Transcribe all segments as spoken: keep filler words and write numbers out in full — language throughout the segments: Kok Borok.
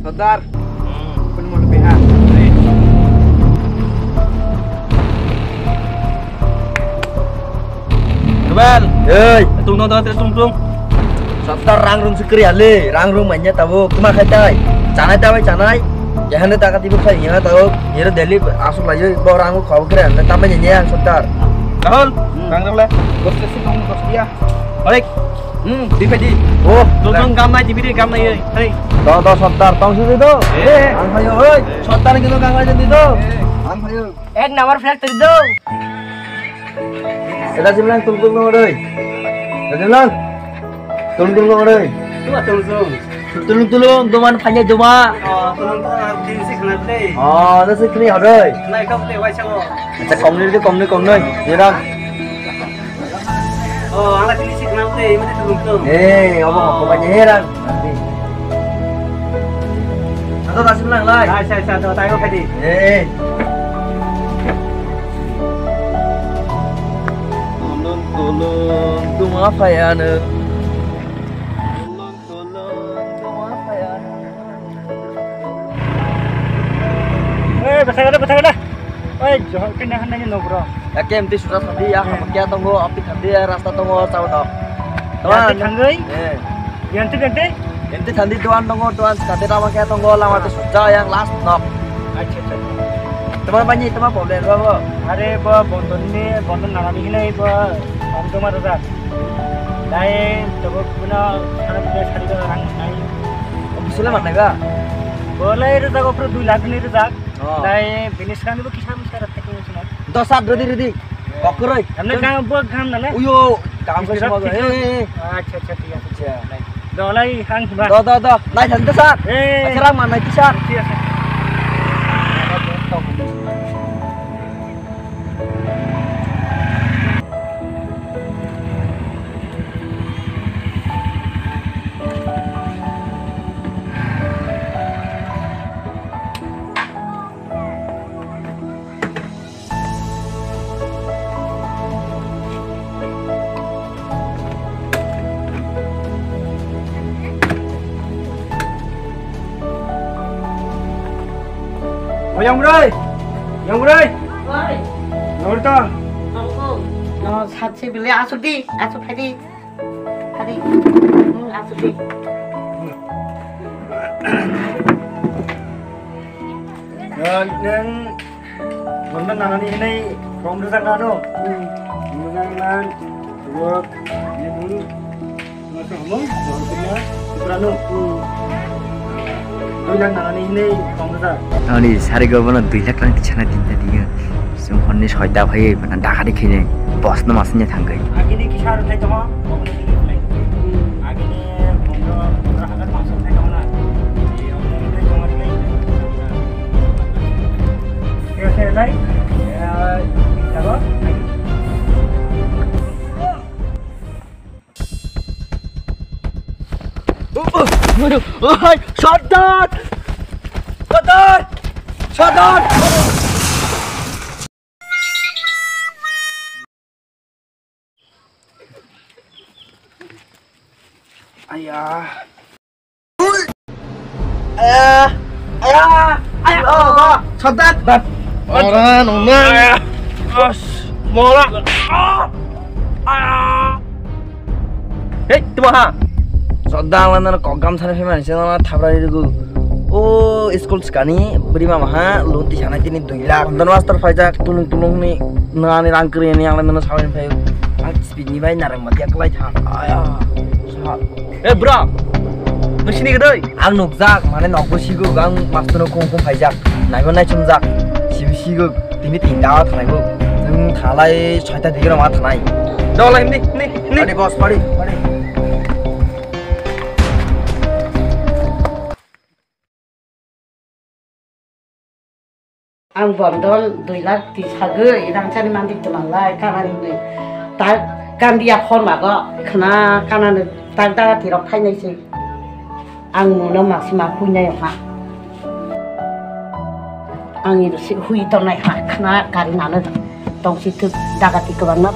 Sardar. Hmm. Pun mau lebih, ha. Rubel. Hei. Tung, tung, tung, tung, tung. Sardar, rang rung sikri ale, rang rung manya tabo, kuma khai tai. Chanai tabai chanai. Yahane taka tibu khai, yaha tabo, yero Delhi asuk lai, bo rang khau kre, ane tamai nya, Sardar. Rahul, hmm, rang rung le. Bos ke sih, bos dia. Balik. Hmm, di pedi. Oh, tung, tung, gam nai, di pedi, gam nai, hei. Do, do, Sardar, tong sih do. Eh. Ang hayo, hei. Sardar gitu, gam nai, di do. Eh. Ang hayo. Ek number flag teri do. Eda simlang tung tung nong doi. Eda simlang. Tung tung nong doi. Dua tung tung. Tulung tulung, doman phanya doma. Oh, tulung tulung, ang tin sih kenal deh. Oh, nasi kini hodoi. Nai kau deh, wajah lo. Acha, komni deh, komni, komni. Yerang. Oh, ala kini sih kenal deh, ini tuh belum tuh. Eh, apa, apa banyak heran. Satu tak sebelah lai. Sai, sai, sai, tayo kadi. Eh. Tulung, tulung, duma phayano. Tulung, tulung, duma phayano. Eh, bethagada, bethagada. Oi, johor kini hanai ni nogro. Ya, ke emti suja thandi, ya, hmm, hamakya tongo, apni thandi, ya, rasta tongo, chao tongo. Yanti thangwi? Eh. Yanti, yanti? Yanti thandi, doan tongo, doan skate lama kya tongo, lama to suja yang last nok. Acha, acha. Tomar bani, tomar problem, bo, bo? Are, bo, bondon ni, bondon nana ni hinai, bo, om tomar rajak. Dai, tobo, kuna, sana, sari, rang, nai. Bisile man nai ba? Bo, lai, rajak, opro, dui lakh ni rajak. Oh. Dai, bini swkangnibo kisa misa rok thekwi sina. Dos at redi, redi. Kokroi. Amne kang bo gam nale? Uyo, kam ko sima go. Eh, eh. Acha, acha, thik ase. Acha. Do lai hang ba. Do, do, do. Lai than to sir. Eh. Acha, rang man nai to sir. Thik ase. O Yamgrai! Yamgrai! Oi. Nor ta? Tongo. No, satse bile asuk di, asuk phai di. Phai di. Hmm, asuk di. Nang Bondon nanani hinwi form rwjak nano. Hmm. Rwjak nan, rwk, ni bung, rwjak hamo, rwjak na, sutra no. Hmm. Dui lakh nanani hinwi form rwjak. Ani sari go bono dui lakh rang tisana tinta diyo. Sung honni soita phai, bana dakari khini, boss no masanya thangkai. Agini kisa rwthai tongma, agini pondro, pondro hajar pansho thai tongma na. Sardar! Sardar! Sardar! Aya. Aya. Aya. Aya. Sardar. Ora nunang. Aya. Os. Mola. Aya. Hei, tuma ha. Sardar, ang nana kok gamsa ni phaimani se nana thabra ni rwgo. O school skani bwrwi mama ha loan tisa nai tini dui lakh. Hondan master phaijak tulung tulung ni nani rang kwrwi ni ang nana sawi phai. Ang speed ni bai narang ma diak lai tha. Aya. Sa. Eh, bro. Nung sini gede? Ang nukjak, mane nokbo siguk, ang master no kung kung phaijak. Naibo nai chumjak. Sibi siguk. Tini tinta thanai bo. Nung thalai soita digi roma thanai. Dawla hindi, hindi, hindi. Padi boss, padi, padi. Ang bondon dui lakh tisagwi rangchani mandi tongmanlai kanani hwnwi. Ta kandiya khormago khna kanani tak daga tirok phainai se. Ang muno masi ma huinai ha. Ang ido se hui tongnai ha khna kari nano tongsi thuk daga ti kwbangma.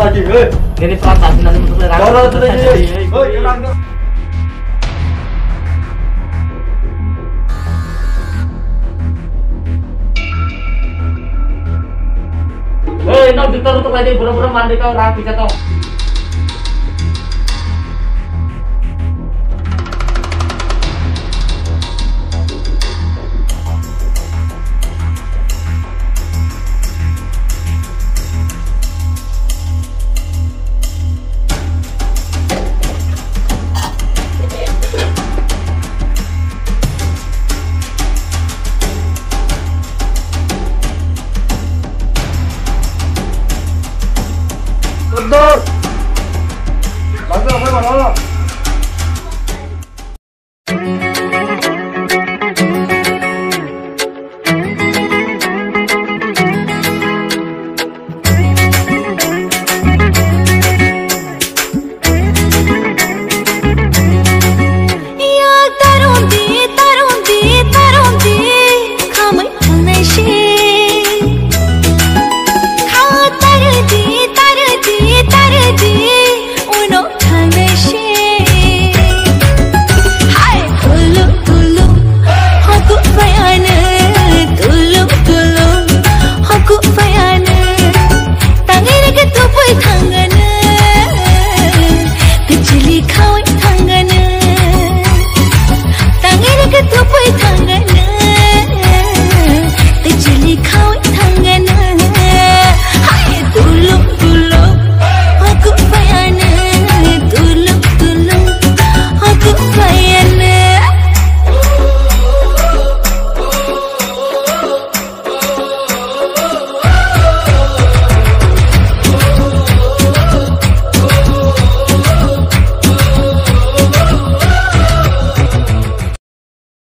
lagi, hei. Nini plat tadi nanti untuk lerang. Dorong tu lagi, hei. Hei, dorong, dorong. Hei, no, doktor untuk lagi, buru-buru mandi kau, rapi jatuh.